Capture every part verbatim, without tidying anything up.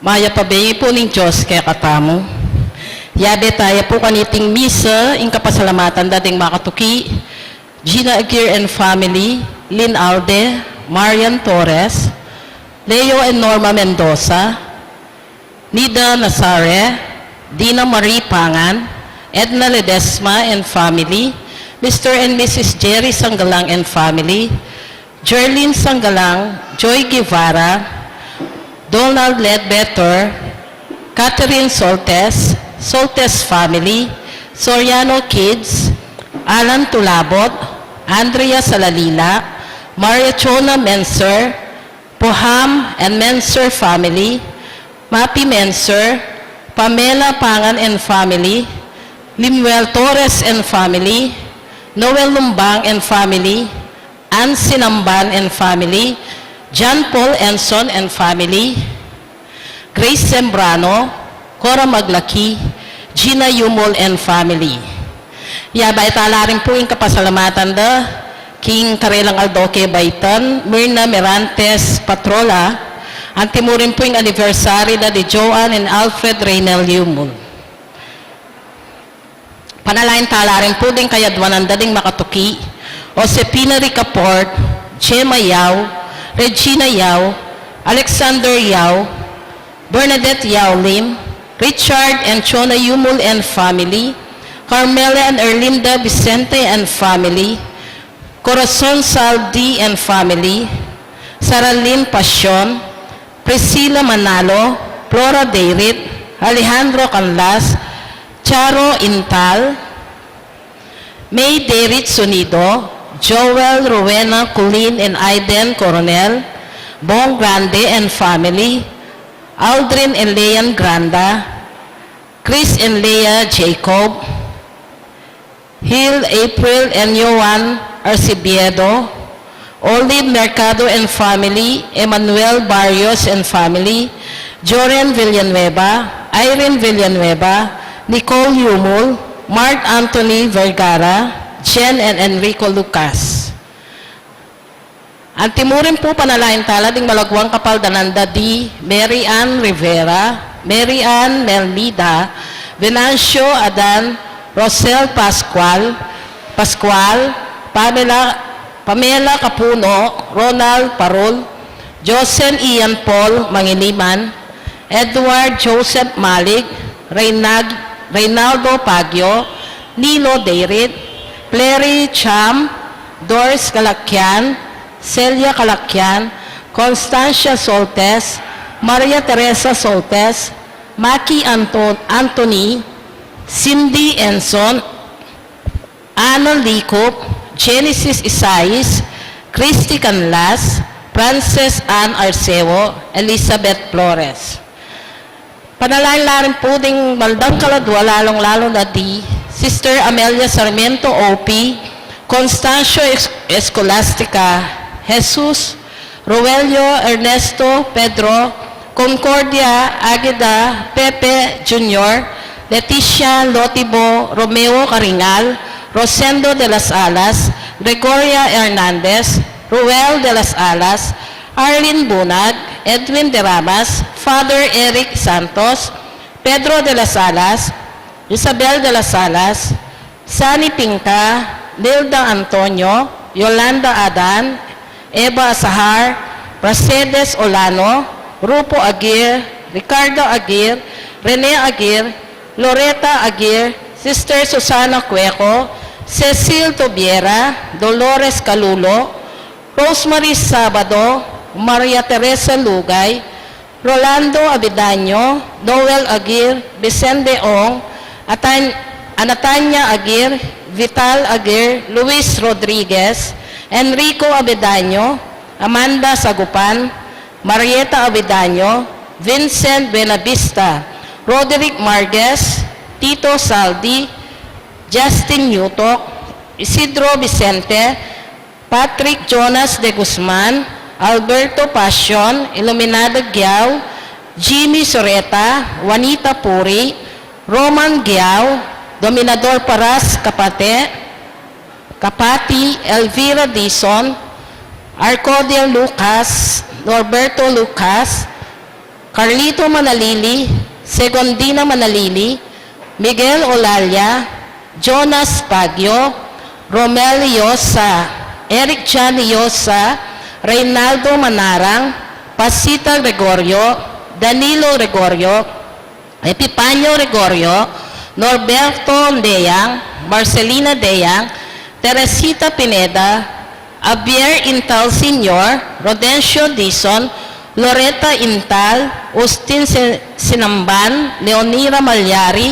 Mayap a bengi pu ning Dios kekatamu. Yabe taya pu kaniting misa ing kapasalamatan da ding makatuki, Gina Aguirre and family, Lynn Alde, Marian Torres, Leo and Norma Mendoza, Nida Nazare, Dina Marie Pangan, Edna Ledesma and family, Mister and Missus Jerry Sanggalang and family, Jerlyn Sanggalang, Joy Guevara, Donald Ledbetter, Catherine Soltes, Soltes family, Soriano Kids, Alan Tulabot, Andrea Salalila, Maria Chona Menser, Poham and Menser family, Mapi Menser, Pamela Pangan and family, Limuel Torres and family, Noel Lumbang and family, Ann Sinamban and family, John Paul Enson and family, Grace Sembrano, Cora Maglaki, Gina Yumul and family. Yabe tala rin pu ing kapasalamatan da king karelang aldo kebaitan, Mirna Mirantes Patrola, antimu rin pu ing anniversary da di Joan and Alfred Reynel Yumul. Panalangin tala rin pu ding kayadwanan da ding makatuki, Josefina Ricaport, Gemma Yao, Regina Yao, Alexander Yao, Bernadette Yao Lim, Richard and Chona Yumul and family, Carmela and Erlinda Vicente and family, Corazon Saldi and family, Saralyn Pasion, Priscilla Manalo, Flora Dayrit, Alejandro Canlas, Charo Intal, May Dayrit Sonido, Joel, Rowena, Colleen and Aiden Coronel, Bong Grande and family, Aldrin and Leon Granda, Chris and Leah Jacob, Hill, April and Joan Arcibiedo, Olive Mercado and family, Emmanuel Barrios and family, Joren Villanueva, Irene Villanueva, Nicole Yumul, Mark Anthony Vergara, Jen and Enrico Lucas. Antimu rin pu panalangin tala ding malagwang kapaldanan da di Mary Ann Rivera, Mary Ann Melmida, Venancio Adan, Rosel Pascual, Pascual, Pamela, Pamela Capuno, Ronald Parol, Josen Ian Paul Mangiliman, Edward Joseph Malig, Reynag-, Reynaldo Pagio, Nilo Dayrit, Clary Cham, Doris Calacquian, Celia Calacquian, Constancia Soltes, Maria Teresa Soltes, Maki Anto-, Anthony, Cindy Enson, Ana Licop, Genesis Isais, Christy Canlas, Frances Ann Arceo, Elizabeth Flores. Panalangin la rin pu ding maldang kaladwa, lalung-lalu na di Sister Amelia Sarmiento O P, Constancio Es-, Escolastica, Jesus, Roelio Ernesto, Pedro, Concordia Agueda, Pepe Junior, Leticia Lotibo, Romeo Caringal, Rosendo de las Alas, Gregoria Hernandez, Ruel de las Alas, Arlene Bunag, Edwin de Ramas, Father Eric Santos, Pedro de las Alas, Isabel de las Alas, Sani Pinca, Nilda Antonio, Yolanda Adan, Eva Asahar, Pracedes Olano, Rupo Aguirre, Ricardo Aguirre, Rene Aguirre, Loreta Aguirre, Sister Susana Cueco, Cecil Tobiera, Dolores Calulo, Rosemary Sabado, Maria Teresa Lugay, Rolando Avidaño, Noel Aguirre, Vicente Ong, Atan-, Anatanya Aguirre, Vital Aguirre, Luis Rodriguez, Enrico Avidaño, Amanda Sagupan, Marieta Avidaño, Vincent Buenavista, Roderick Marquez, Tito Saldi, Justin Newtok, Isidro Vicente, Patrick Jonas de Guzman, Alberto Pasion, Iluminada Giao, Jimmy Soreta, Juanita Puri, Roman Giao, Dominador Paras Kapate, Kapati, Elvira Dizon, Arcodia Lucas, Norberto Lucas, Carlito Manalili, Segundina Manalili, Miguel Olalia, Jonas Baguio, Romel Llosa, Eric John Llosa, Reynaldo Manarang, Pasita Gregorio, Danilo Gregorio, Epifanio Gregorio, Norberto Deyang, Marcelina Deyang, Teresita Pineda, Javier Intal Senior, Rodencio Dizon, Loretta Intal, Justin Si-, Sinamban, Leonira Malyari,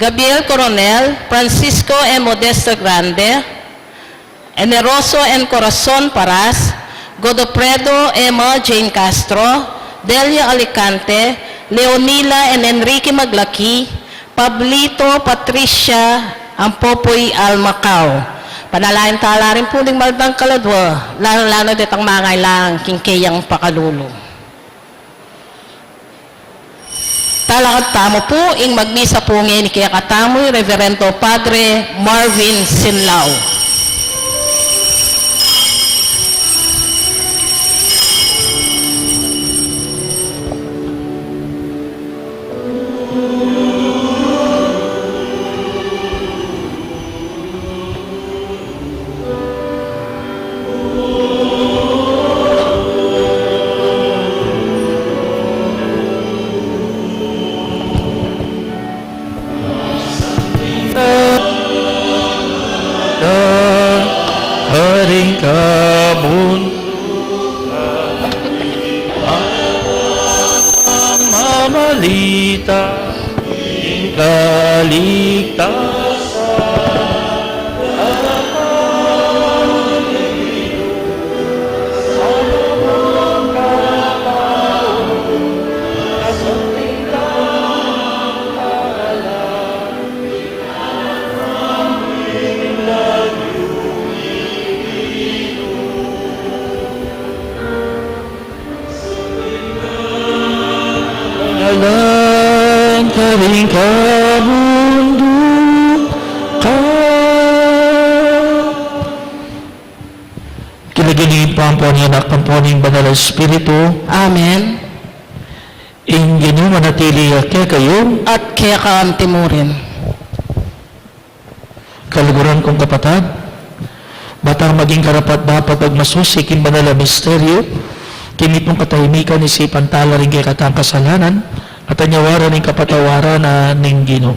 Gabriel Coronel, Francisco M. Modesto Grande, Eneroso and Corazon Paras, Godofredo, Emma Jane Castro, Delia Alicante, Leonila and Enrique Maglaki, Pablito, Patricia, Ampopoy, Almacao. Panalangin tala rin pu ding maralang kaladwa, lalo-lalo detang mangailangan king keyang pakalulu. Talakad tamu pu, ing magmisa pu ngeni kekatamu i Reverendo Padre Marvin Sinlao. Karing kabun mamalita ing kaligtasan. Dalan karing kabundukan. King lagyu ning Ibpa, ampo ning Anak, ampo ning Banal a Espiritu. Amen. Ing Ginu manatili ya kekayu. At keka antimurin. Kaluguran kung kapatad, ba tang maging karapat-dapat pagmasusi king banal a misteryu, king mitmung katahimikan isipan tala ring kekatang kasalanan, at anyawaran ing kapatawaran na ning Ginu.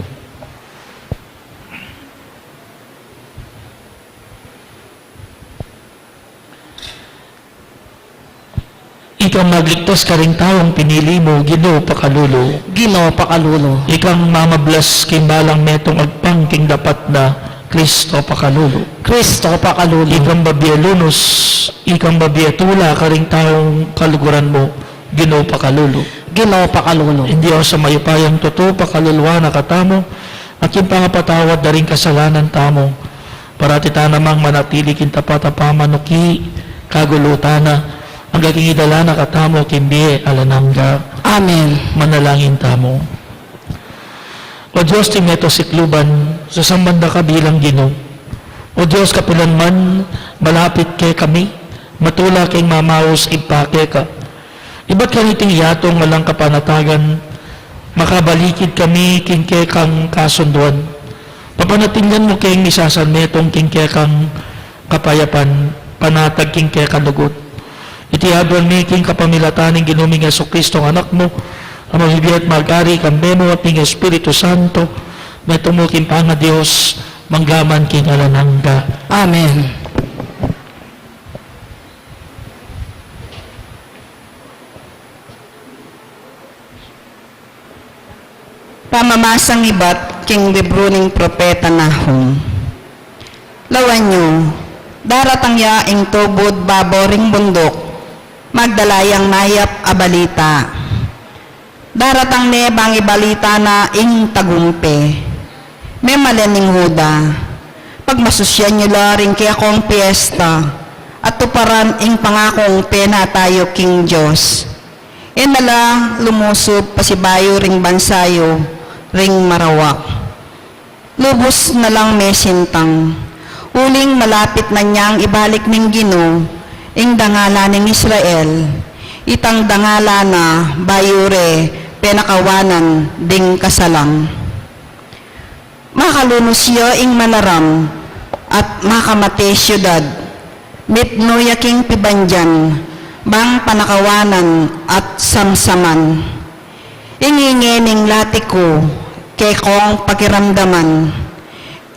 Ikang magligtas karing taung pinili mu, Ginu, pakalulu. Ginu, pakalulu. Ikang mamablas king balang metung agpang king dapat na, Kristo, pakalulu. Kristo, pakalulu. Ikang babie lunus, ikang babie tula karing taung kaluguran mu, Ginu, pakalulu. Ginu, pakalulu. Ing Dios a mayupayang tutu, pakaluluan na katamu, at king pangapatawad da ring kasalanan tamu, parati tana mang manatili king tapat a pamanuki, kagulutan na, angga king idala na katamu king bie alang angga. Amen. Manalangin tamu. O Dios, king meto sikluban, sasamban da ka bilang Ginu. O Dios, kapilan man malapit kekami, matula keng mamaus Ibpa keka. Ibat kaniting yatung alang kapanatagan, makabalikid kami king kekang kasunduan. Papanatilian mu keng misasanmetung king kekang kapayapan, panatag king kekang lugud. Iti aduan mi king kapamilatan ning Ginu ming Jesucristo, Anak mu, a mabibie at mag-ari kambe mu at ning Espiritu Santo, metung mu king pangaDios, mangga man king alang angga. Amen. Pamamasang ibat king libru ning propeta Nahum. Lawan yu, daratang ya ing tubud babo ring bunduk, magdala yang mayap a balita. Daratang ne bang ibalita na ing tagumpe. Memalen ning Juda, pagmasusyan yu la ring kekong piesta, at tuparan ing pangakung penata yu king Dios. E na la lumusub pasibayu ring bansa yu ring marawak. Lubus na lang mesintang, uling malapit na niang ibalik ning Ginu ing dangalan ning Israel, Itang dangalan na bayu re penakawanan ding kasalang. Makalunus ya ing malaram at makamate syudad, mitmu ya king pibandian, bang panakawanan at samsaman. Ing inge ning lati ku, kekong pakiramdaman,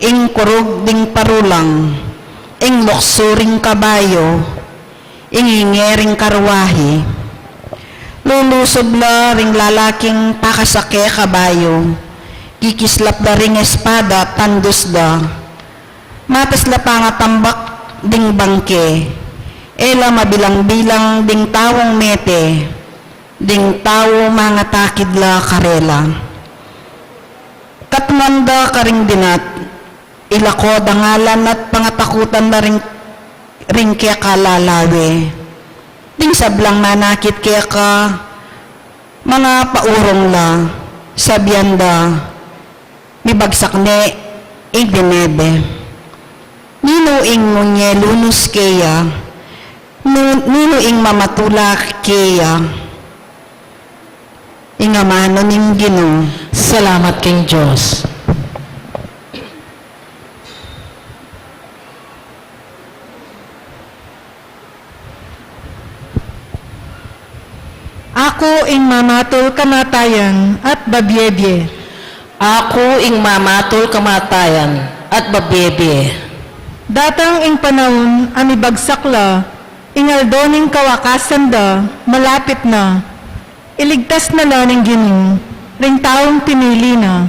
ing kurug ding parulang, ing luksu ring kabayu, ing inge ring karwahe. Lulusub la ring lalaking pakasake kabayu, kikislap la ring espada, tandus da. Matas la pangatambak ding bangke, e la mabilang-bilang ding taung mete, ding tau mangatakid la karela. Katmuan da karing dinat, ilako dangalan at pangatakutan da ring, ring keka lalawe. Ding sablang manakit keka, mangapaurung la, sabian da, mibagsak ne ing dinebe. Ninu ing munye lunus keya, nu-, ninu ing mamatula keya. Ing amanu ning Ginu. Salamat king Dios. Aku ing mamatul kamatayan at babiebie. Aku ing mamatul kamatayan at babiebie. Datang ing panaun a mibagsak la, ing aldo ning kawakasan da, malapit na. Iligtas na la ning Ginu ring taung pinili na,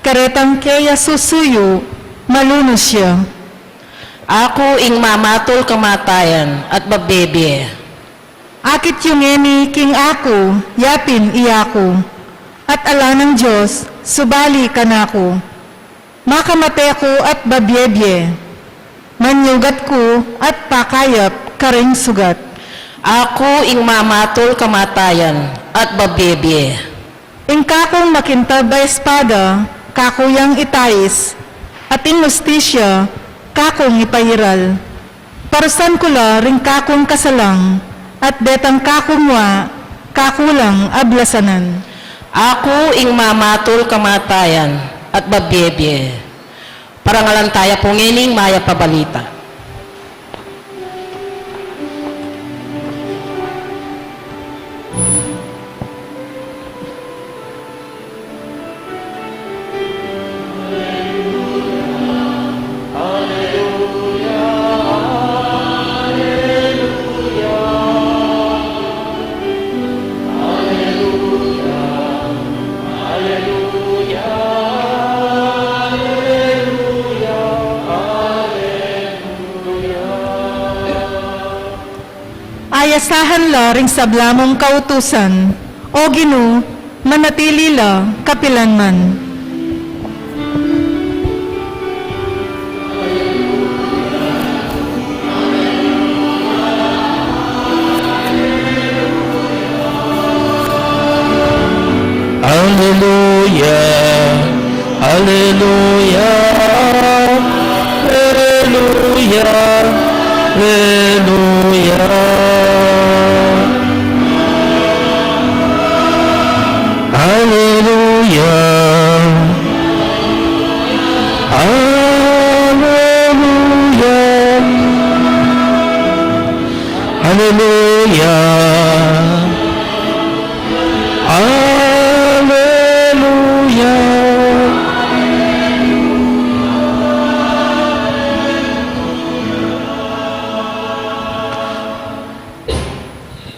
karetang keya susuyu, malunus ya. Aku ing mamatul kamatayan at babiebie. Akit yu ngeni king aku, yapin iya ku, at ala nang Dios subali kanaku. Makamate ku at babiebie, manyugat ku at pakayap karing sugat. Aku ing mamatul kamatayan at babiebie. Ing kakung makintab a espada, kaku yang itais, at ing hustisya, kakung ipairal. Parusan ku la ring kakung kasalang, at detang kakung wa, kaku lang ablasanan. Aku ing mamatul kamatayan at babiebie. Parangalan taya pu ngening mayap a balita. Ayasahan la ring sabla mung kautusan, O Ginu, manatili la kapilan man. Aleluya, aleluya, aleluya, aleluya. Aleluya, aleluya, aleluya. Aleluya.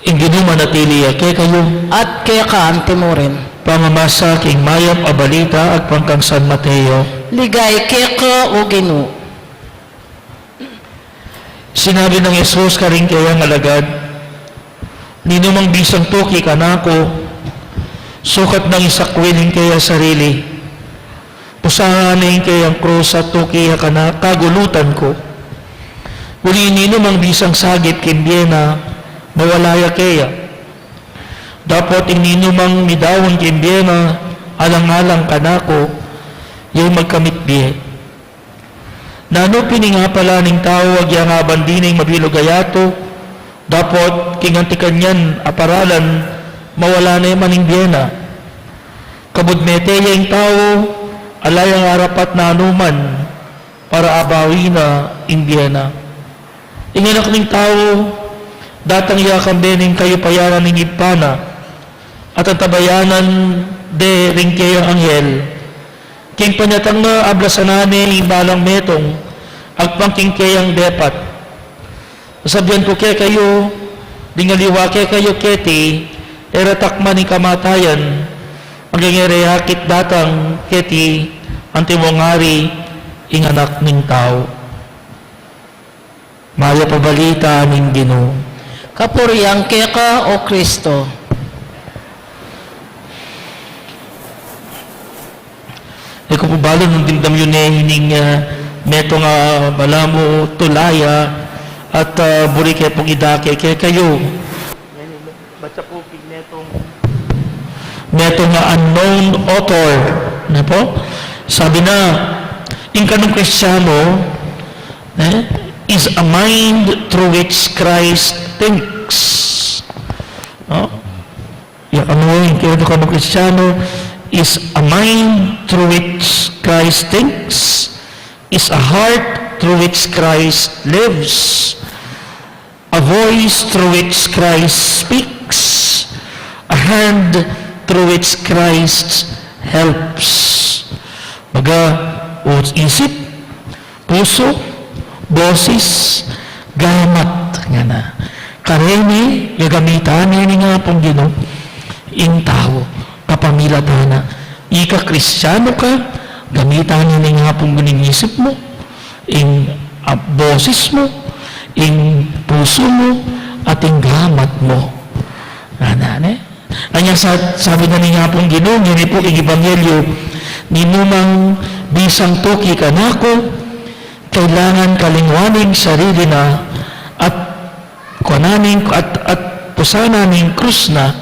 Ing Ginu manatili ya kekayu. At keka antimurin. Pamamasa king mayap a balita agpang kang San Mateo. Ligaya keka, O Ginu. Sinabi nang Jesus karing keyang alagad, "Ninumang bisang tuki kanaku, sukat nang isakwil ing keya sarili, pusahan ne ing keyang krus at tuki ya kana-, kagulutan ku. Uli ninumang bisang sagip king bie na, mawala ya keya. Dapot ing ninumang midaun king bie na, alang-alang kanaku, ya ing magkamit bie." Nanu pin ing apala ning tau agyang aban dine ing mabilug a yatu, Dapot king anti kanyan a paralan, mawala ne man ing bie na. Kabud mete ya ing tau, ala yang arapat na anuman para abawi na ing bie na. Ing Anak ning Tau, datang ya kambe ning kayupayan na ning Ibpa na, at antabayanan de ring keyang anghel. King panyatang na, ablasan na ne ing balang metung agpang king keyang depat. Sasabian ku kekayu, ding aliwa kekayu keti e ra takman ing kamatayan, agpang e ra akit datang keti antimong ari ing Anak ning Tau. Mayap a Balita ning Ginu. Kapurian keka, O Kristo. E ku pu balu nung dimdam yu ne ining, ah, metung a balamu tulaya at, ah, buri ke pung idake kekayu. Metung a unknown author, ne pu? Sabi na, ing kanung Kristiyanu, ne, is a mind through which Christ thinks. No? Ya kanu, ing kekanu Kristiyanu is a mind through which Christ thinks, is a heart through which Christ lives, a voice through which Christ speaks, a hand through which Christ helps. Baga, o isip, pusu, bosis, gamat, ngana. Kareni, gagamitan ne ning Apung Ginu ing tau, kapamilatan na. Ika Kristiyanu ka, gamitan ne ning Apung Ginu ing isip mu, ing, ah, bosis mu, ing pusu mu, at ing gamat mu. Ngana, ne? Anya sa-, sabi na ning Apung Ginu, ngeni pu king Ebanghelyo, ninumang bisang tuki kanaku, kailangan kalingwan ing sarili na, at kuanan ing, at, at pusanan ing krus na,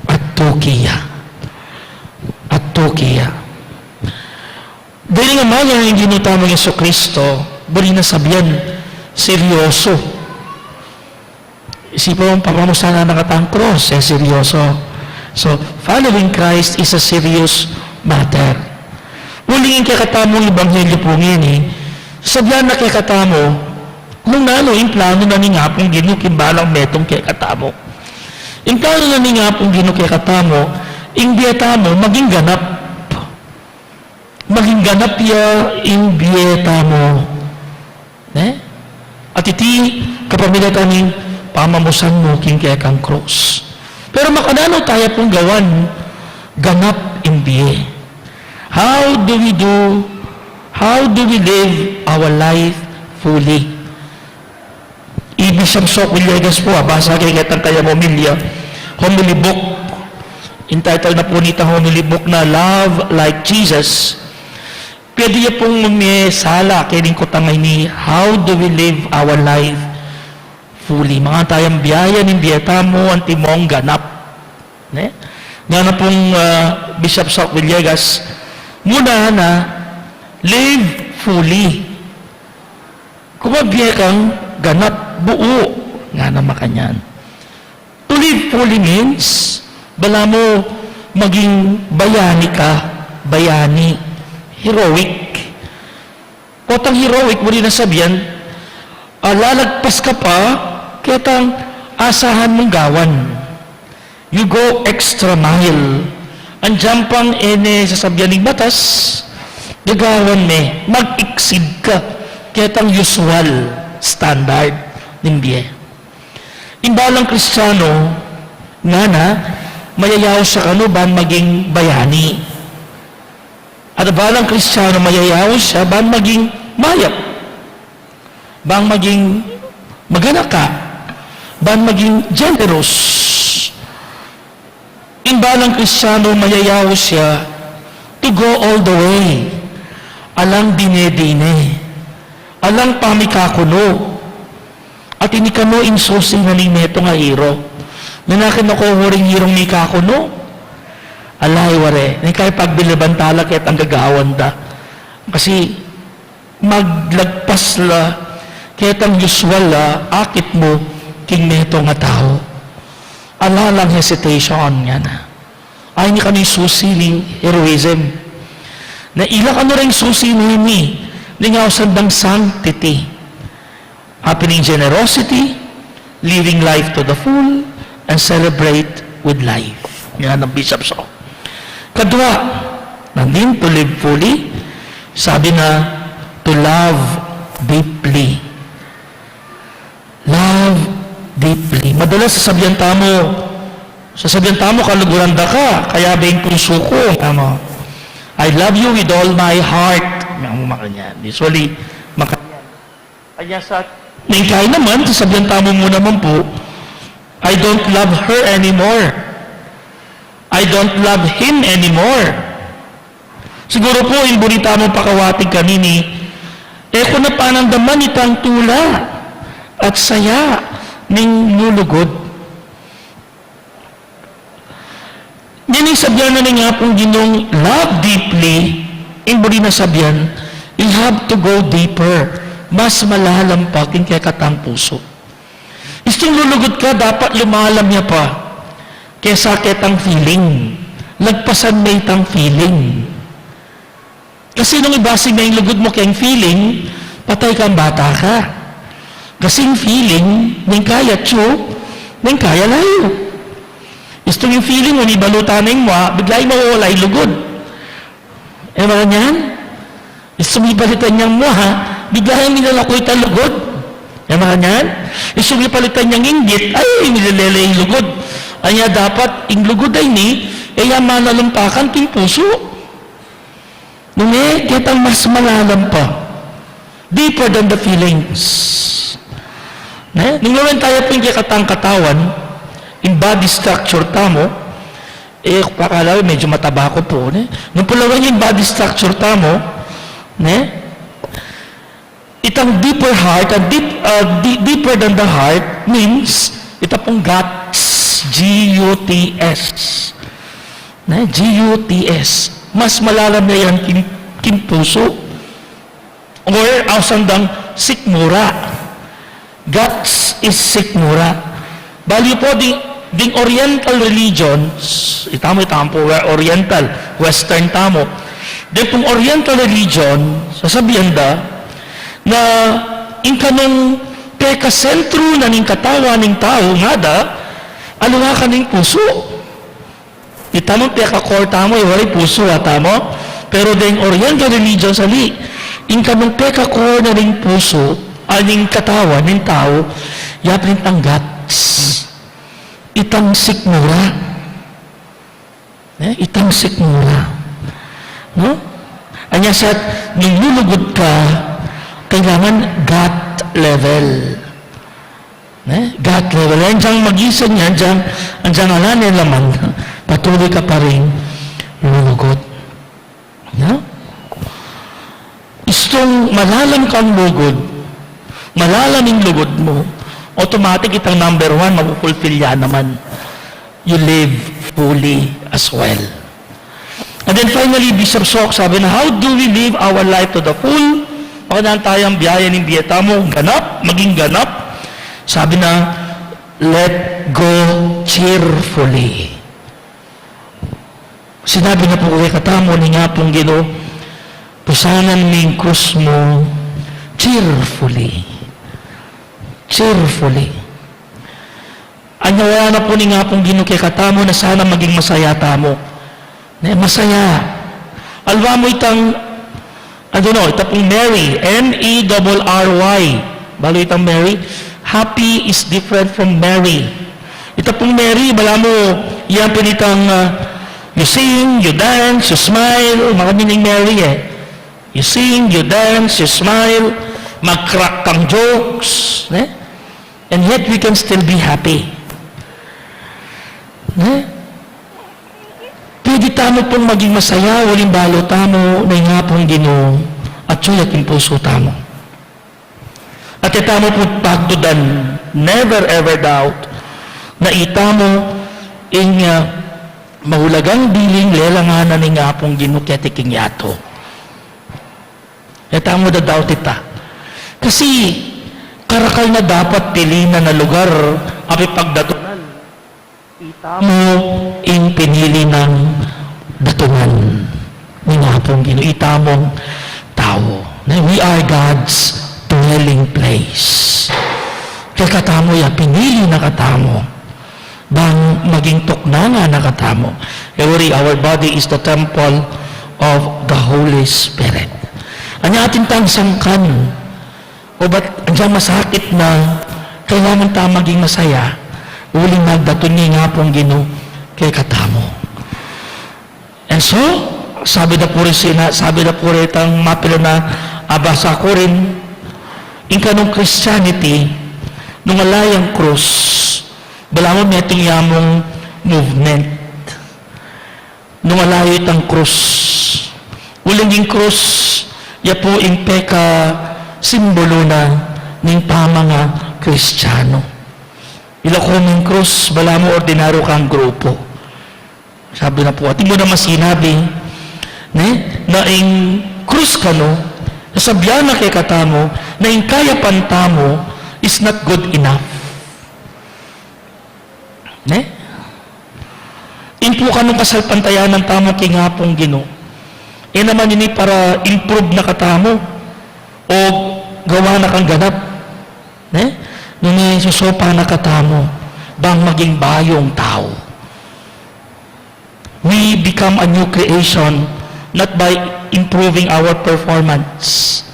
at tuki ya. At tuki ya. Deni nga maganang ing Ginu tamung Jesucristo, buri na sabian, seryoso. Isipun mu, pamamusan na keta king krus, e seryoso. So, following Christ is a serious matter. Uling ing kekatamung ebanghelyo pu ngeni, sabian na kekatamu, nung nanu ing planu na ning Apung Ginu king balang metung kekatamu. Ing planu na ning Apung Ginu kekatamu, ing bie tamu, maging ganap. Maging ganap ya ing bie tamu. Ne? At iti, kapamilatan ning pamamusan mu king kekang krus. Pero makananu taya pung gawan ganap ing bie? How do we do, how do we live our life fully? I Bishop Sok Villegas pu, a, basa ke ketang kayang homilya, homily book. Entitle na pu nita homily book na Love Like Jesus. Pwede ya pung mie sala keni king kutang a ini, how do we live our life fully? Mangan tayang biayan ing bie tamu antimong ganap. Ne? Ngana pung, ah, Bishop Sok Villegas, muna na, live fully. Kumabie kang ganap, buu, ngana makanyan. To live fully means, balamu maging bayani ka, bayani, heroic. Potang heroic, buri na sabian, a, lalagpas ka pa ketang asahan mung gawan. You go extra mile. Anggiyang pang e ne sasabian ning batas, gagawan me, mag-exceed ka ketang usual standard ning bie. Ing balang Kristiyanu, ngana, mayayaus ya kanu ban maging bayani. At ing balang Kristiyanu, mayayaus ya ban maging mayap. Bang maging maganaka, bang maging generous. Ing balang Kristiyanu mayayaus ya to go all the way. Alang dine-dine. Alang pamikakunu. At ini kanu ing susi na ning metung a hiro. Nanakin na ko uring hirong mikakunu. Alay ware. Ning kaya pagbilaban tala ketang gagawan da. Kasi maglagpas la ketang usual a akit mu king metung a tau. Ala lang hesitation, ngana. Ay, ini kanu ing susi ning heroism. Na ila kanu ring susi nini, ning ausan dang sanctity. Happening generosity, living life to the full, and celebrate with life. Yan ang Bishop's Song. Kadwa, nandin, to live fully, sabi na, to love deeply. Love deeply. Madalas sasabian tamu, sasabian tamu, kaluguran da ka, kaya ba ing pusu ku, tama. I love you with all my heart. May makanyan. Usually, makanyan. Anya sa, ningkay naman, sasabian tamu mu naman pu, I don't love her anymore. I don't love him anymore. Siguru pu, ing buri tamung pakawatig kanini, e ku na panandaman itang tula at saya ning lulugud. Ngeni sabian na ning Apung Ginung love deeply, ing buri na sabian, you have to go deeper. Mas malalam pa king kekatang pusu. Istung lulugud ka, dapat lumalam ya pa kesa ketang feeling. Lagpasan me itang feeling. Kasi nung ibasi me ing lugud mu keng feeling, patay kang bata ka. Kasi ing feeling, neng kaya tsu, neng kaya layu. Istung ing feeling mu, mibalutan na ing mua, bigla ing mawawala ing lugud. E makanyan? Istung mibalitan yang mua, bigla yang milalaku itang lugud. E makanyan? Istung mibalitan yang inggit, ay, milelele ing lugud. Anya dapat, ing lugud a ini, e ya manalampakan king pusu. Nune, ketang mas malalam pa. Deeper than the feelings. Ne? Nung lawen taya pu ing kekatang katawan, ing body structure tamu, e, pakalawen, medyu mataba ku pu, ne? Nung pu lawen ing body structure tamu, ne? Itang deeper heart, a deep, uh, di-, deeper than the heart means ita pung guts, G U T S. Ne? G U T S. Mas malalam na yan king, king pusu. Or, ausan dang sikmura. Guts is sikmura. Balu pu ding, ding Oriental religions, itamu, itamu pu, we-, Oriental, Western tamu. Ding pung Oriental religion, sasabian da, na ing kanung pekasentru na ning katawan ning tau, ngana da, aliwa ka ning pusu. Itamu peka-core tamu, e, wari pusu, a, tamu. Pero deng Oriental religion sali, ing kanung peka-core na ning pusu, a, ning katawan ning tau, ya pin itang guts. Itang sikmura. E, itang sikmura. No? Anya sa, nung lulugud ka, kailangan gut level. Ne? Gut level. Anyang magisan ya, anyang, anyang ala ne laman, patuloy ka pa ring lulugud. No? Istung malalam kang lugud, malalam ing lugud mu, automatic itang number one, mafufulfill ya naman. You live fully as well. And then finally, Bishop Sok, sabi na, how do we live our life to the full? Makanyan taya ing bie, ing bie tamu ganap, maging ganap. Sabi na, let go cheerfully. Sinabi na pu kekatamu ning Apung Ginu, pusanan me ing krus mu cheerfully. Cheerfully. Anyawad na pu ning Apung Ginu kekatamu na sana maging masaya tamu. Ne, masaya. Aliwa mu itang, I don't know, ita pung merry, M E double R Y. Balu itang merry. Happy is different from merry. Ita pung merry, balamu, yan pin itang, ah, you sing, you dance, you smile, makanyan ing merry, e. You sing, you dance, you smile, mag-crack kang jokes, ne? And yet we can still be happy. Ne? Pwede tamu pung maging masaya, uling balu tamu na ing Apung Ginu atyu ya king pusu tamu. At e tamu pung pagdudan, never ever doubt, na itamu ing, ah, mahulagang biling lelangan na ning Apung Ginu keti king yatu. E tamu da-doubt ita. Kasi, karakal na dapat pilinan a lugar a pepagdatunan. Itamu ing pinili nang datunan ning Apung Ginu, itamung tau. Na we are God's dwelling place. Kekatamu ya, pinili na katamu bang maging tuknangan na katamu. Every, our body is the temple of the Holy Spirit. Anya atin tang sangkan, o bat agyang masakit na, kailangan ta maging masaya, uling magdatun ne ing Apung Ginu kekatamu. And so, sabi da pu rin sina, sabi da pu rin itang mapilan a abasa ku rin, ing kanung Christianity, nung ala yang krus, balamu metung ya mung movement. Nung ala yu itang krus. Uling ing krus, ya pu ing pekasimbulu na ning pamanga-Kristianu. Ila ku ing krus, balamu ordinaryu kang grupu. Sabi na pu, atin mu naman sinabi, ne? Na ing krus kanu, sasabian na kekatamu, na ing kayapan tamu is not good enough. Ne? Ing pu kanung kasalpantayanan tamu king Apung Ginu, e naman ini para improve na katamu o gawa na kang ganap. Ne? Nune, susopa na katamu bang maging bayung tau. We become a new creation not by improving our performance.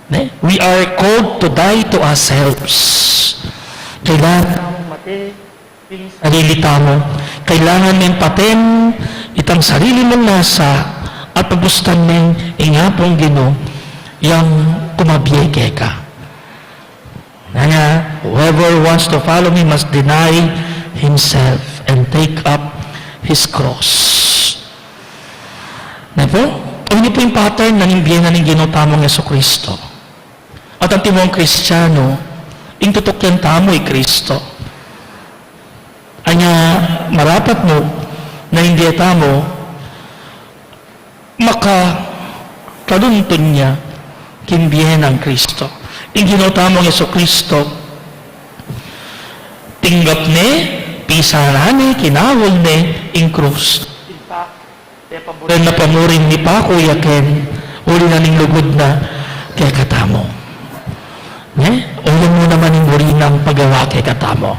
Ne? We are called to die to ourselves. Kailangan mate ing sarili tamu. Kailangan meng paten itang sarili mung nasa at pagustan meng ing Apung Ginu yang kumabie keka. Nanu, whoever wants to follow me must deny himself and take up his cross. Ne pu? O ini pu ing pattern na ning bie na ning Ginu tamung Jesucristo. At antimong Kristianu, ing tutukyan tamu i Kristo. Anya, marapat mu na ing bie tamu makatalunton ya king bie nang Kristo. Ing Ginu tamung Jesucristo, tinggap ne, pisanan ne, kinahul ne ing krus. Ren na pamuring mipaku ya ken, uli na ning lugud na kekatamu. Ne? Uling mu naman ing uri nang pagawa kekatamu.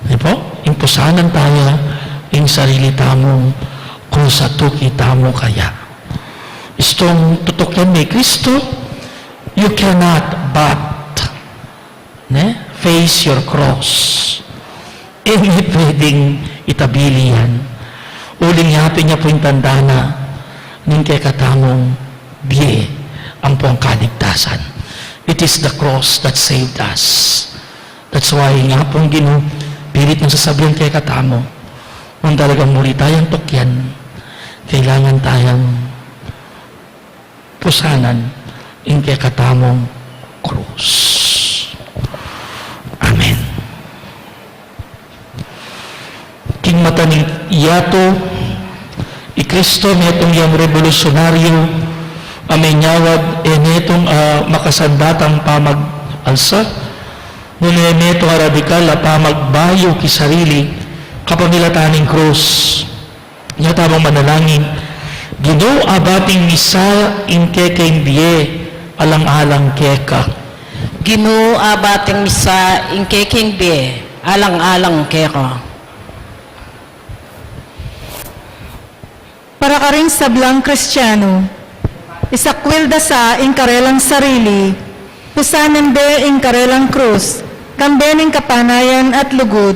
Di pu? Ing pusanan taya ing sarili tamung krus at tuki tamu kaya. Istung tutukin me i Kristo, you cannot but, ne? Face your cross. E ne pwedeng itabili yan. Uling yatu ne pu ing tanda na ning kekatamung bie ampong kaligtasan. It is the cross that saved us. That's why ing Apung Ginu, pilit nang sasabian kekatamu, nung talagang muri tayang tukyan, kailangan tayang pusanan ing kekatamung krus. Amen. King mata ning yatu, i Kristo metung yang rebolusyonaryu a menyawad, e metung a makasandatang pamag-alsa, nune metung a radikal a pamagbayu king sarili, kapamilatan ning krus. Nya tamung manalangin, Ginu, abating mi sa ing kekeng bie, alang-alang keka. Ginu, abating mi sa ing kekeng bie, alang-alang keka. Para karing sablang Kristianu, isakwil da sa ing karelang sarili, pusanan de ing karelang krus, kambe ning kapanayan at lugud,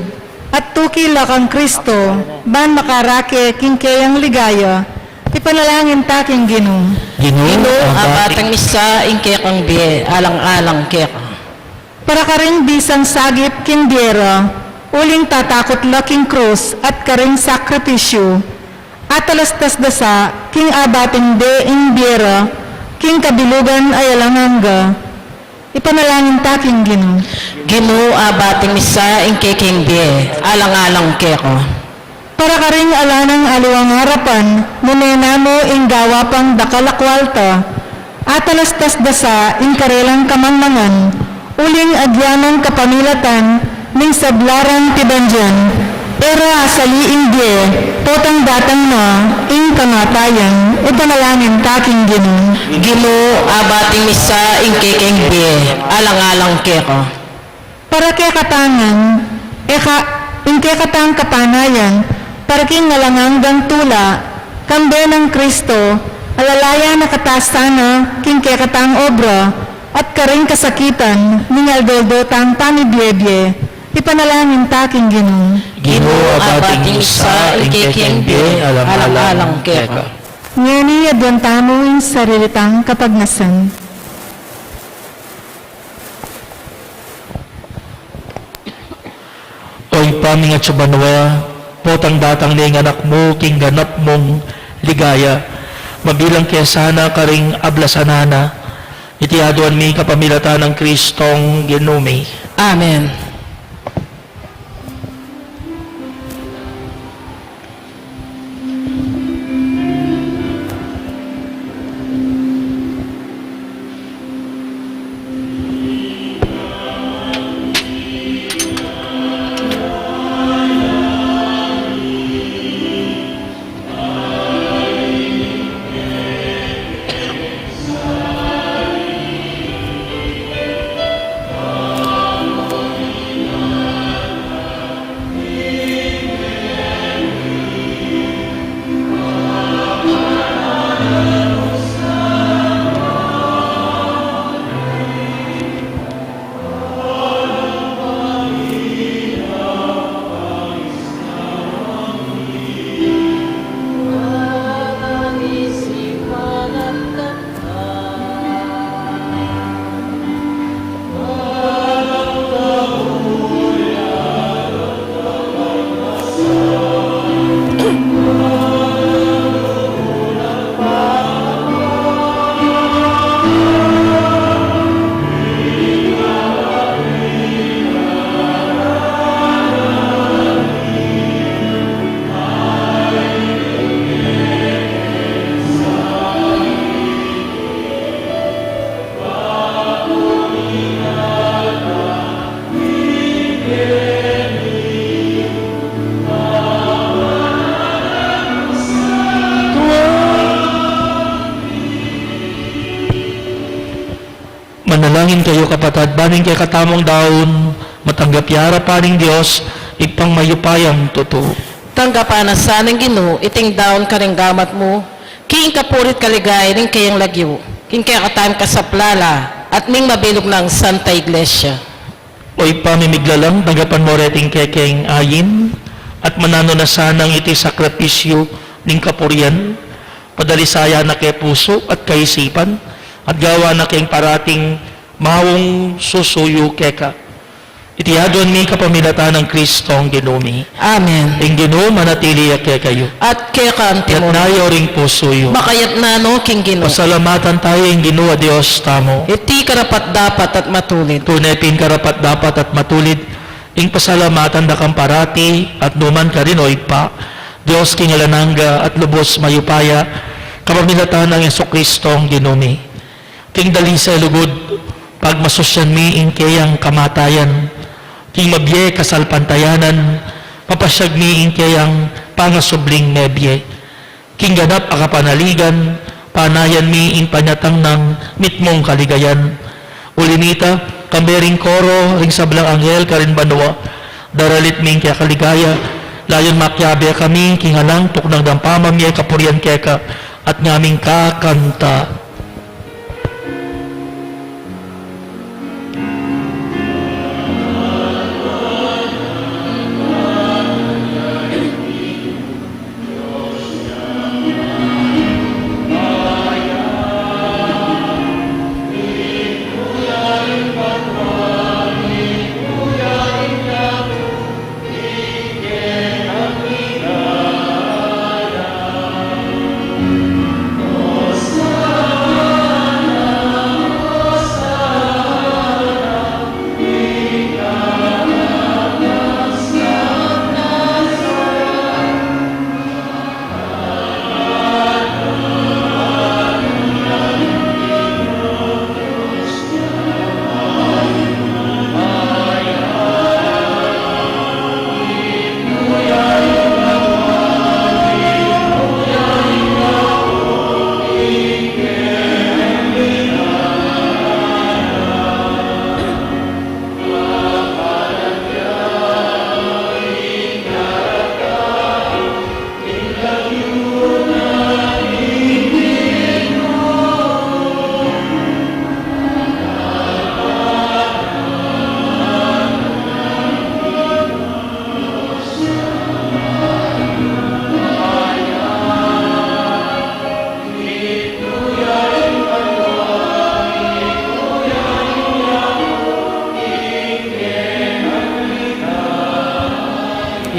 at tuki la kang Kristo, ban makarake king keyang ligaya, ipanalangin ta king Ginu. Ginu, Ginu, abating mi sa ing kekang bie, alang-alang keka. Para karing bisang sagip king bie ra, uling tatakut la king krus at karing sakripisyu, atalastas da sa king abating de ing bie ra, king kabilugan a alang angga. Ipanalangin ta king Ginu. Ginu, abating mi sa ing kekeng bie, alang-alang keka. Para karing ala nang aliwang arapan, nune namu ing gawa pang dakal a kwalta, atalastas da sa ing karelang kamangmangan, Uling agya nang kapamilatan ning sabla rang pibandian, e ra asali ing bie, potang datang na ing kamatayan. Ipanalangin ta king Ginu. Ginu, abating misa ing kekeng bie, alang-alang keka. Para kekatang ngan, e ka, ing kekatang kapanayan, para king alang anggang tula, kambe nang Kristo, alalayan na kata sana king kekatang obra, at karing kasakitan ning aldo-aldo tang pamibie-bie, ipanalangin ta king Ginu. Ginu, abating misa ing kekeng bie, alang-alang keka. Ngeni, aduan tamu ing sarili tang kapagnasan. O Ibpa ming atsu banua, potang datang ne ing Anak mu king ganap mung ligaya, mabilang ke sana karing ablasan na. Iti aduan mi kapamilatan nang Kristong Ginu mi. Amen. Manalangin kayu, kapatad, ban ing kekatamung daun matanggap ya arapan ning Dios, Ibpang mayupayang tutu. Tanggapan na sa ning Ginu iting daun karing gamat mu, king kapuri't kaligaya ning keyang lagyu, king kekatang kasaplalan at ning mabilug nang Santa Iglesia. O Ibpa ming miglalang, tanggapan mu reting kekeng ayin, at mananu na sanang iti sakripisyu ning kapurian, padalisayan na ke pusu at kaisipan, at gawan na keng parating maung susuyu keka. Iti aduan mi kapamilatan nang Kristong Ginu mi. Amen. Ing Ginu manatili ya kekayu. At keka antimurin. Itas yu ring pusu yu. Makaitas na no king Ginu. Pasalamatan tamu ing Ginu a Dios tamu. Iti karapat-dapat at matulid. Tune pin karapat-dapat at matulid ing pasalamatan da kang parati at nu man karin, O Ibpa, Dios king alang angga at lubus mayupaya, kapamilatan nang Jesucristong Ginu mi. King dalisay a lugud, pagmasusyan mi ing keyang kamatayan, king mabie kasalpantayanan, papasyag mi ing keyang pangasubling mebie. King ganap a kapanaligan, panayan mi ing panyatang nang mitmung kaligayan. Uli na nita, kambe ring koro ring sablang anghel karin banua, daralit mi ing keka ligaya, layun makiabe kami king alang tuknang dang pamamie kapurian keka, at ngaming kakanta.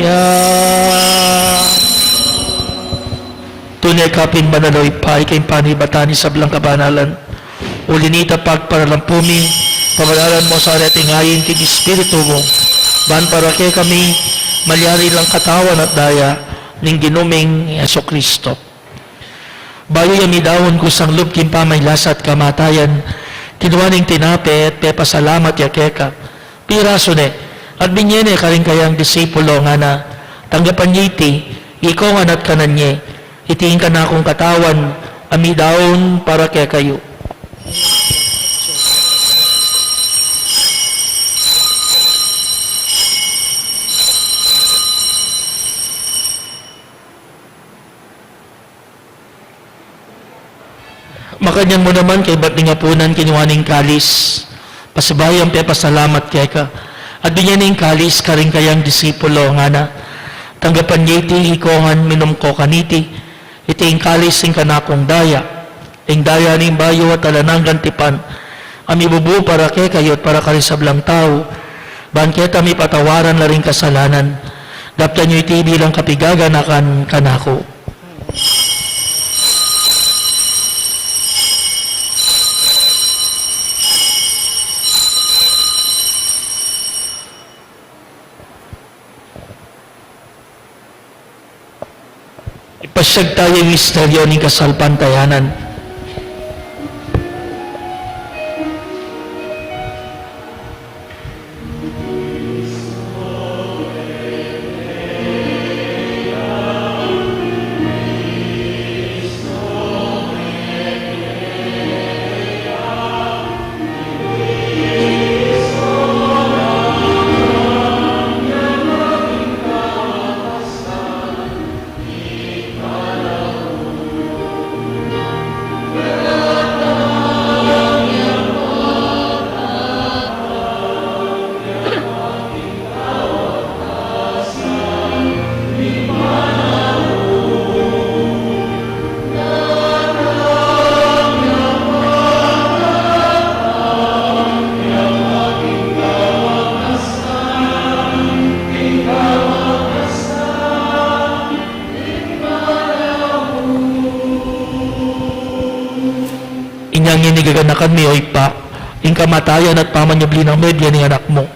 Ya. Tune ka pin banal, o Ibpa, ika ing panibatan ning sablang kabanalan. Uli na nita, pagparalampu mi, pabanalan mu sa reting ayin king Espiritu mu, ban para kekami malyari lang katawan at daya ning Ginu ming Jesucristo. Bayu ya midaun kusang lub king pamagkasakit at kamatayan, kinua ne ing tinape at pepasalamat ya keka. Pirasu ne, at binie ne karing kayang disipulo, ngana, tanggapan ye iti, ikongan at kanan ye, iti ing kanakung katawan, a midaun para kekayu. Makanyan mu naman kaybat ning apunan, kinua ne ing kalis, pasibayu yang pepasalamat keka, at binie ne ing kalis karing kayang disipulo, ngana, tanggapan ye iti, ikongan, minum ko kaniti, iti ing kalis ning kanakung daya, ing daya ning bayu at alang anggang tipan, a mibubu para kekayu at para karing sablang tau, ban keta mipatawaran la ring kasalanan. Daptan yu iti bilang kapigaganakan kanaku. Ipasiag taya ing misteryu ning kasalpantayanan. Inya ngeni gaganakan mi, o Ibpa, ing kamatayan at pamanyubli nang mebie ning Anak mu.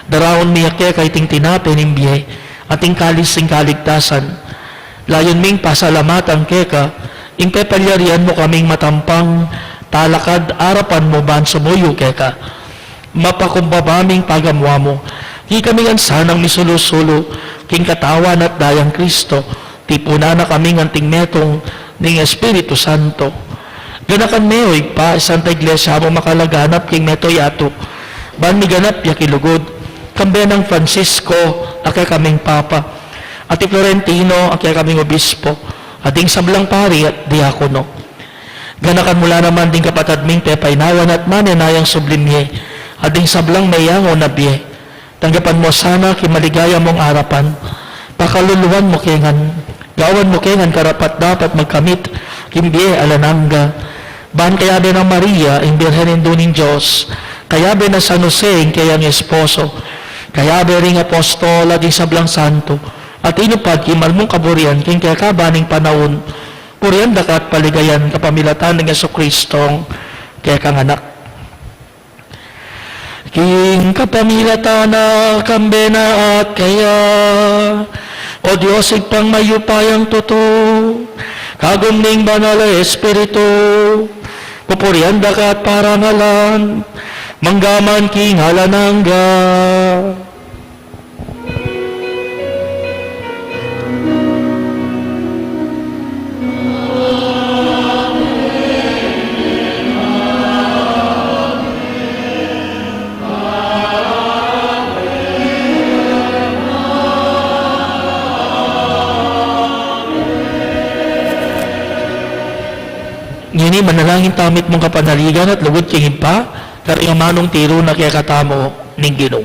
Daraun mi keka iting tinape ning bie, at ing kalis ning kaligtasan. Layun ming pasalamatan keka ing pepalyarian mu kaming matampang talakad arapan mu ban sumuyu keka. Mapakumbaba ming pagamuan mu, ikami ngan sanang misulu-sulu king katawan at dayang Kristo, tipunan na kaming anting metung ning Espiritu Santo. Ganakan me, o Ibpa, ing Santa Iglesia mu makalaganap king mabilug a yatu, ban miganap ya king lugud, kambe nang Francisco a kekaming Papa, at i Florentino a kekaming Obispo, at ding sablang pari at diakono. Ganakan mu la naman ding kapatad ming pepainawan at manenayang sublim ye, at ding sablang meyangu na bie. Tanggapan mu sana king maligaya mung arapan, pakaluluan mu ke ngan, gawan mu ke ngan karapat-dapat magkamit king bie alang angga. Ban kayabe nang Maria, ing Birhen Indu ning Dios, kayabe nang San Jose, ing keyang esposo, kayabe ring apostol at ding sablang santo a tinupad king mal mung kaburian king kekaban ning panaun, purian da ka at paligayan kapamilatan nang Jesucristong kekang Anak. King kapamilatan na, kambe na at keya, o Dios Ibpang mayupayang tutu, kagum ning Banal a Espiritu, pupurian da ka at parangalan, mangga man king alang angga. Ngeni manalangin tamu mitmung kapanaligan at lugud king Ibpa, karing amanung tiru na kekatamu ning Ginu.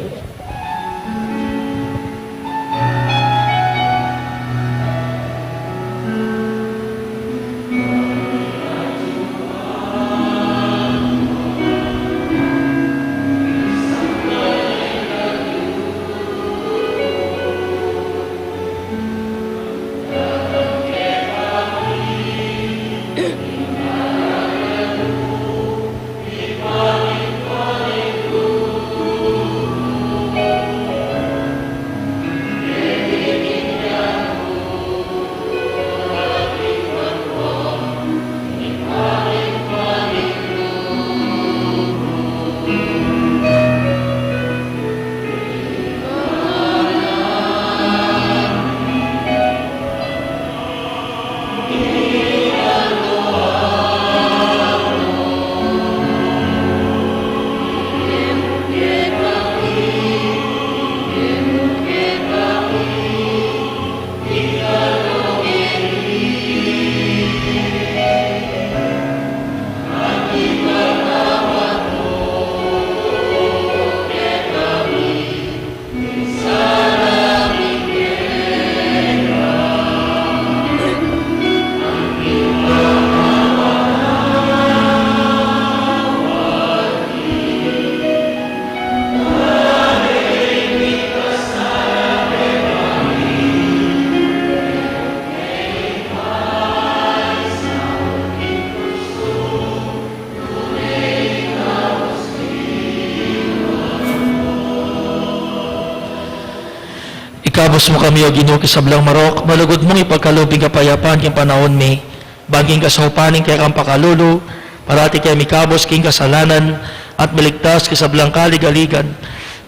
Kabus mu kami, O Ginu, king sablang marok, malugud mung ipagkalub ing kapayapan king panaun mi, bang king kasaupan ning kekang pakalulu, parati keng mikabus king kasalanan, at miligtas king sablang kaligaligan.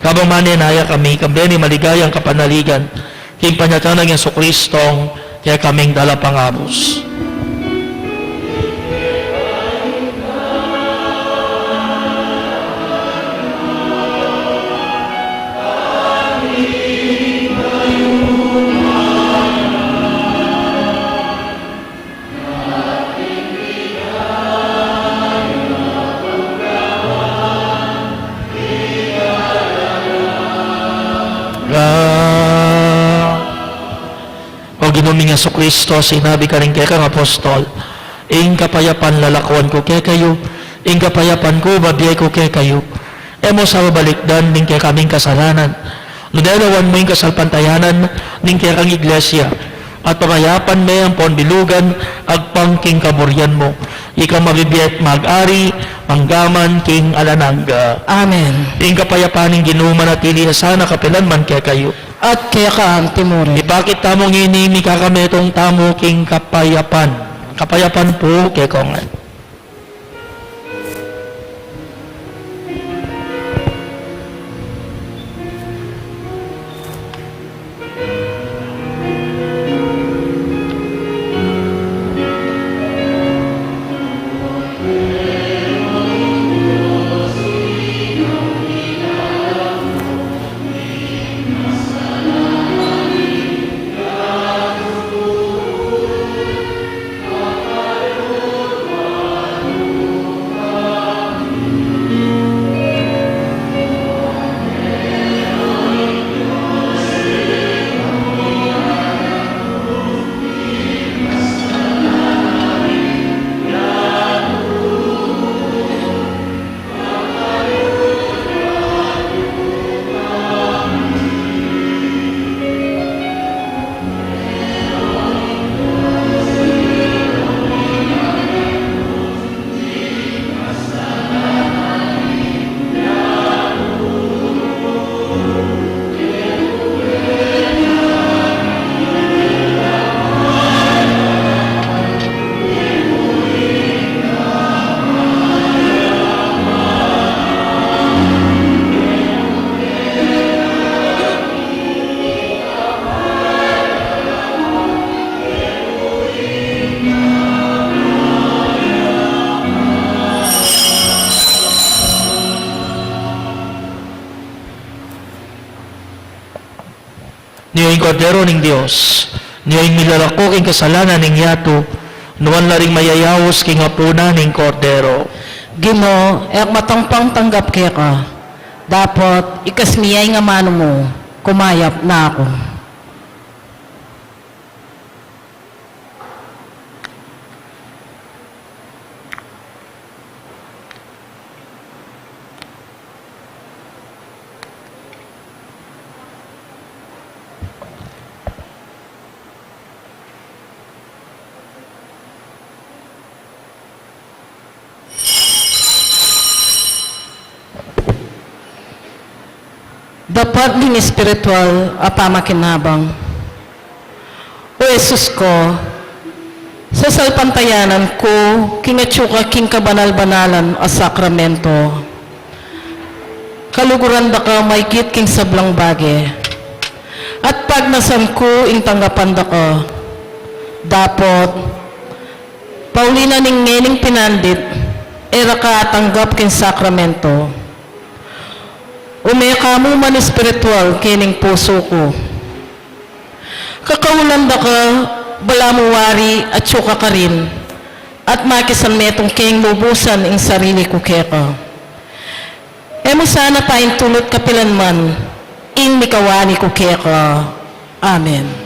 Kabang manenaya kami, kambe ning maligayang kapanaligan, king panyatang nang Jesucristong kekaming Talapangabus. Ga. O Ginu ming Jesucristo, sinabi mu karing kekang apostol, "Ing kapayapan lalakwan ku kekayu, ing kapayapan ku bibie ku kekayu." E mu sa babalikdan ding kekaming kasalanan, nune lawan mu ing kasalpantayanan ning kekang Iglesia, at pamayapan me ampon bilugan agpang king kaburian mu. Ika mabibie at mag-ari, mangga man king alang angga. Amen. Ing kapayapan ning Ginu manatili na sana kapilan man kekayu. At keka antimurin. Ipakit tamu ngeni ing mikakametung tamu king kapayapan. Kapayapan pu kekayu ngan. Nio ing Kordero ning Dios, nio ing milalako king kasalanan ning yatu, nuan la ring mayayaus king apunan ning Kordero. Ginu, e ku matangpang tanggap keka, dapot ikas mu ya ing amanu mu, kumayap na ku. Dapat ding espiritual a pamakinabang. O Jesus ko, sasalpantayanan ku king atyu ka king kabanal-banalan a sakramento. Kaluguran da ka maigit king sablang bage, at pagnasan ku ing tanggapan da ka. Dapot, pauli na ning ngening pinandit, e ra ka atanggap king sakramento. Ume ka mu man espiritual kening pusu ku. Kakaulan da ka, balamu wari atyu ka karin, at makisanmetung keng lubusan ing sarili ku keka. E mu sana paintulut kapilan man ing mikawani ku keka. Amen.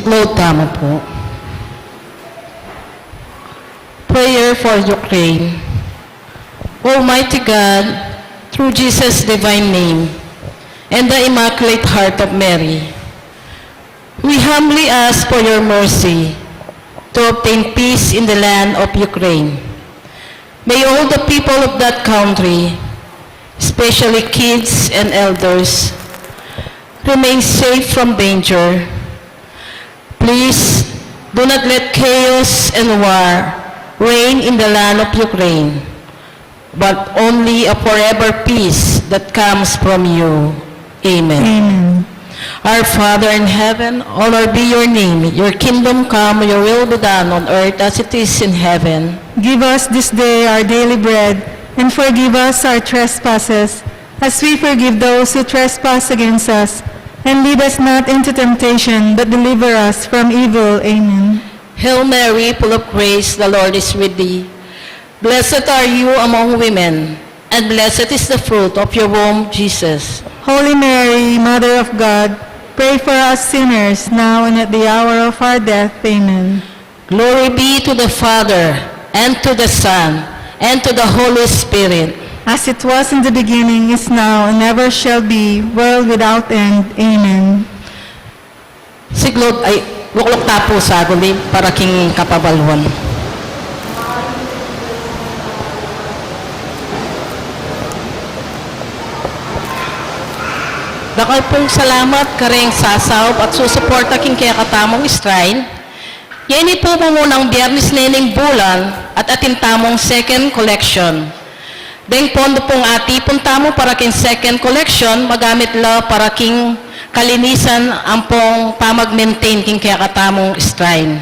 Load tamu po. Prayer for Ukraine. Almighty God, through Jesus' divine name and the Immaculate Heart of Mary, we humbly ask for your mercy to obtain peace in the land of Ukraine. May all the people of that country, especially kids and elders, remain safe from danger. Please do not let chaos and war reign in the land of Ukraine, but only a forever peace that comes from you. Amen. Amen. Our Father in heaven, hallowed be your name. Your kingdom come, your will be done on earth as it is in heaven. Give us this day our daily bread, and forgive us our trespasses, as we forgive those who trespass against us. And lead us not into temptation, but deliver us from evil. Amen. Hail Mary, full of grace, the Lord is with thee. Blessed are you among women, and blessed is the fruit of your womb, Jesus. Holy Mary, Mother of God, pray for us sinners, now and at the hour of our death. Amen. Glory be to the Father, and to the Son, and to the Holy Spirit. As it was in the beginning, is now, and ever shall be, world without end. Amen. Siglod, ay, lukluk ta pu saguli para king kapabaluan. Dakal pung salamat kareng sasaup at susuporta king kekatamung shrine. Yeni pu mumunang Biyernes ne ning bulan at atin tamung second collection. Deng pondo pung atipun tamu para king second collection, magamit la para king kalinisan ampong pamag-maintain king kekatamung shrine.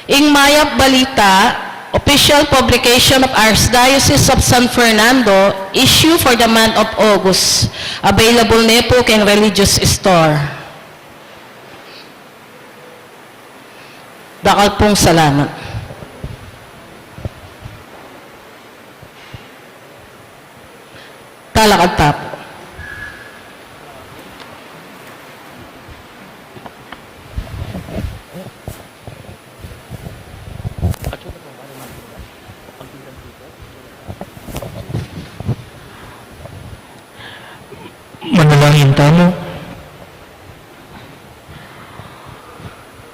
Ing Mayap Balita, official publication of Archdiocese of San Fernando, issue for the month of August, available ne pu king religious store. Dakal pung salamat. Talakad ta pu. Manalangin tamu.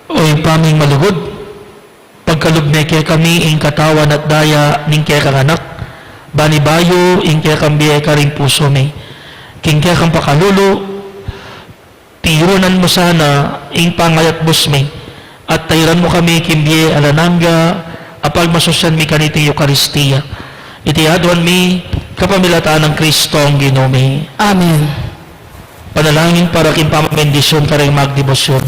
O Ibpa ming malugud, pagkalub me kekami ing katawan at daya ning kekang Anak, ban ibayu ing kekang bie karing pusu mi. King kekang pakalulu, tiyunan mu sana ing pangayatbus mi, at tairan mu kami king bie alang angga, a pagmasusyan mi kaniting Eukaristia. Iti aduan mi kapamilatan nang Kristong Ginu mi. Amen. Panalangin para king pamamendisyon kareng magdebosyon.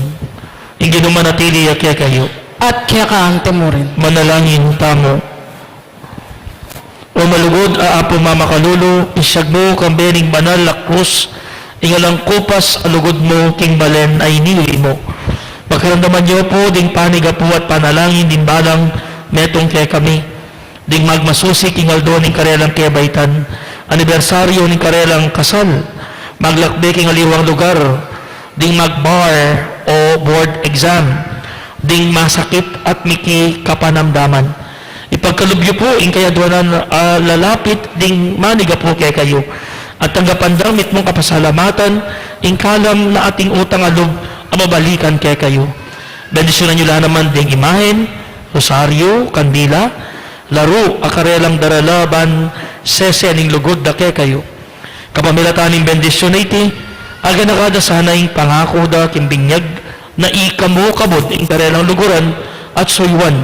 Ing Ginu manatili ya kekayu. At keka anti mu rin. Manalangin tamu. O malugud a Apung mamakalulu, isyag mu kambe ning banal a krus ing alang kupas a lugud mu king balen a inili mu. Pakaramdaman yu pu ding panigapu at panalangin ding balang metung kekami. Ding magmasusi king aldo ning karelang kebaitan, anibersaryu ning karelang kasal, maglakbe king aliwang lugar, ding magbar o board exam, ding masakit at miki kapanamdaman. Ipagkalub yu pu ing kayaduanan a lalapit ding manigapu kekayu, at tanggapan dang mitmung kapasalamatan ing kalam na ating utang a lub a mabalikan kekayu. Bendisyunan yu la naman ding imahen, rosaryu, kandila, laru a karelang darala ban sese ning lugud da kekayu. Kapamilatan ning bendisyun a iti, aganaka da sana ing pangaku da king binyag na ika mu kabud ing karelang luguran at suyuan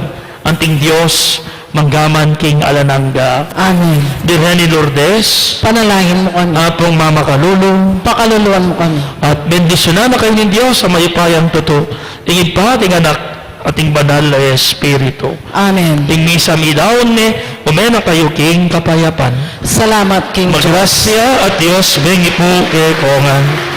anting Dios manggaman king alang angga. Amen. Birhen ni Lourdes, panalangin mu kami. Apung mamakalulu, pakaluluan mu kami. At bendisyunan na kayu ning Dios a mayupayang tutu, ing Ibpa, ing Anak, at ing Banal a Espiritu. Amen. Ing misa midaun ne, ume na kayu king kapayapan. Salamat king Dios. Magrasya at Dios mengipu kekongan.